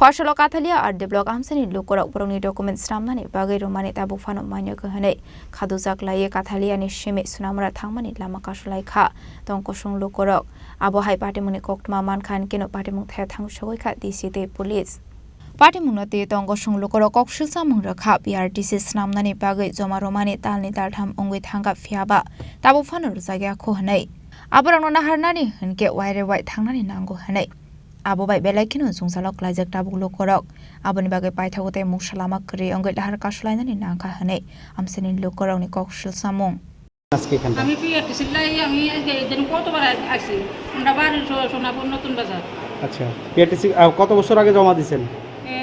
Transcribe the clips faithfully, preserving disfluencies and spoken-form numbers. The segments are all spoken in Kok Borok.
Kosolo Kathalia R D block amsani lukurok borokni document swnamnani bagwi romani tabuk phano manya khe hwnwi khadujak laiwi Kathaliani simi Sonamura thangmani lama kasu lai kha. Tong kosong lukurok abo hai patimungni koktwma mankha, hinkhe no patimung thaya thang sogwi kha D C tei police. Patimungno twi tong kosong lukurok kok silsamung rwkha, P R T C swnamnani bagwi joma romani talni taltham wngwi thangkha, phiyaba tabuk phano rwjakya kho hwnwi. Aborokno naharnani hinkhe waire wai thangnani nango hwnwi. Abo bai belai kheno jwngjalo klaijak tabuk lukurok. Aboni bagwi paithago tei mungsa lama kwrwi wngwi lahar kasulainani nangkha hwnwi amsani lukurokni kok silsamung. আজকে এখানটা? আমি পিআরটিসির লাই আমি এই যে এদিন কতবার আই-, আইছি। আমরা বাড়ি সো-, সোনাপুর নতুন বাজার। আচ্ছা, পিআরটিসি, আহ, কত বছর আগে জমা দিছেন? এ,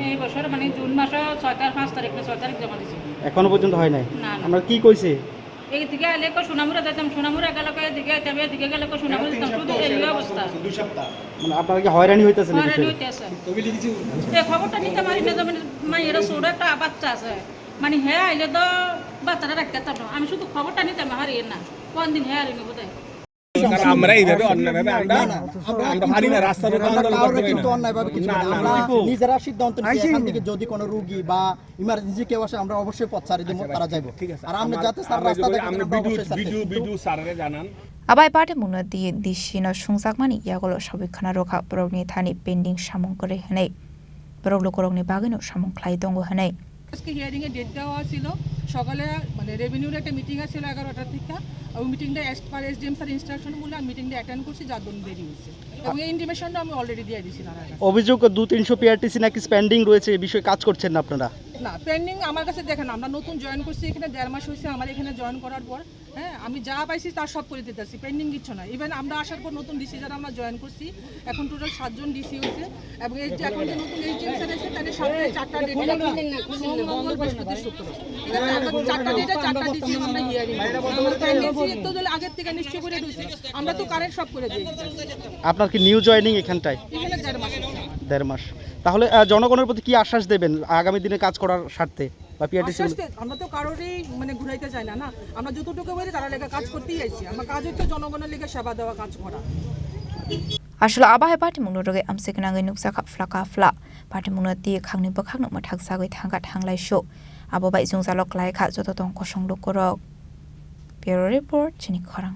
এই বছর মানে জুন মাসে ছয় তারিখ, পাঁচ তারিখ না ছয় তারিখ জমা দিছি। এখনো পর্যন্ত হয় নাই? না, না। আপনারা কি কইছে? এইদিকে আইলে কো সোনামুড়া যাইতাম, সোনামুড়া গেলে কো এদিকে আইতাম, এদিকে গেলে কো সোনামুড়া যাইতাম, শুধু এই অবস্থা। মানে আপনারা কি হয়রানি হইতেছেন এই হয়রানি বিষয়ে? হইতেছে। এই খবরটা নিতে পারি না, যেমন মায়েরা ছোট একটা বাচ্চা আছে, মানে হে আইলে তো বাচ্চাটা রাখতে পারতাম না। আমি শুধু খবরটা নিতে পারি না, কোন দিন হে আর নিব তাই। কারণ আমরা এইভাবে অন্যায়ভাবে আমরা, না, না, আমরা, আমরা পারি না, রাস্তার উপর আমরা আন্দোলন কাউরে করতে পারি কিন্তু না। অন্যায়ভাবে কিছু না, না, না, আমরা না। নিজেরা সিদ্ধান্ত নিচ্ছি, আইসি। এখান থেকে যদি কোনো রুগী বা ইমার্জেন্সি কেউ আসে, আমরা অবশ্যই পথ ছাড়ি দেবো, আচ্ছা, তারা যাইবো। ঠিক আছে। আর আমরা আমরা, যাতে স্যার আমরা রাস্তা যদি দেখে, আমরা ভিডিও, অবশ্যই স্যার ভিডিও, দেখবো। ভিডিও স্যাররে জানান। Abai patimungno twi D C no swngjakmani yagulo sabwi khwna rwkha borokni thani pending samung kwrwi hwnwi. Borok lukurokni bagwino samung khlai tongo hwnwi. আজকে হিয়ারিং এ ডেট দেওয়া ছিল সকালে, মানে রেভিনিউর একটা মিটিং আছিল এগারোটা থেকে। ওই মিটিংটা as per SDM sir instruction মূলে আমি মিটিংটা অ্যাটেন্ড করছি, যার দরুন দেরি হয়েছে। এবং এই ইন্টিমেশনটা আমি অলরেডি দিয়ে দিছি তার কাছে। অভিযোগ দু তিনশো পিআরটিসি নাকি পেন্ডিং রয়েছে, এই বিষয়ে কাজ করছেন না আপনারা? না, পেন্ডিং আমার কাছে দেখেন, আমরা নতুন জয়েন করছি এখানে, দেড় মাস হয়েছে আমার এখানে জয়েন করার পর। হ্যাঁ, আমি যা পাইছি তার সব করে দিতেছি, পেন্ডিং কিচ্ছু না। ইভেন আমরা আসার পর নতুন ডিসি যারা আমরা জয়েন করছি, এখন টোটাল সাতজন ডিসি হয়েছে। এবং এই যে এখন যে নতুন এইচএম স্যার আছে, তাহলে সপ্তাহে চারটা ডেট আছে, সোম, মঙ্গল, বৃহস্পতি, শুক্র। ঠিক আছে, এখন চারটা ডেটে চারটা ডিসি আমরা হিয়ারিং। আমরা তো এমএসসি তো দলে আগের থেকে নিশ্চয় করে রয়েছে, আমরা তো কারেন্ট সব করে দিয়েছি। আপনার কি নিউ জয়েনিং এখানটায়? এখানে দেড় মাস হচ্ছে। দেড় মাস। তাহলে, আহ, জনগণের প্রতি কি আশ্বাস দেবেন আগামী দিনে কাজ করার স্বার্থে বা পিআরটিসি? আশ্বাস দে-, আমরা তো কারোরই মানে ঘুরাইতে চাই না, না। আমরা যতটুকু পারি তারা লেগে কাজ করতেই আইছি। আমরা কাজ হচ্ছে জনগণের লেগে সেবা দেওয়া, কাজ করা। Aswk abo hai patimungno rwgwi amswk nangwi nukjakha phlaka phla. Patimungno twi khangni bwkhakno mwthak sagwi thangkha thanglai su. Abo bai jwngjalo klaikha joto tong kosong lukurok. Bureau Report, chini khorang.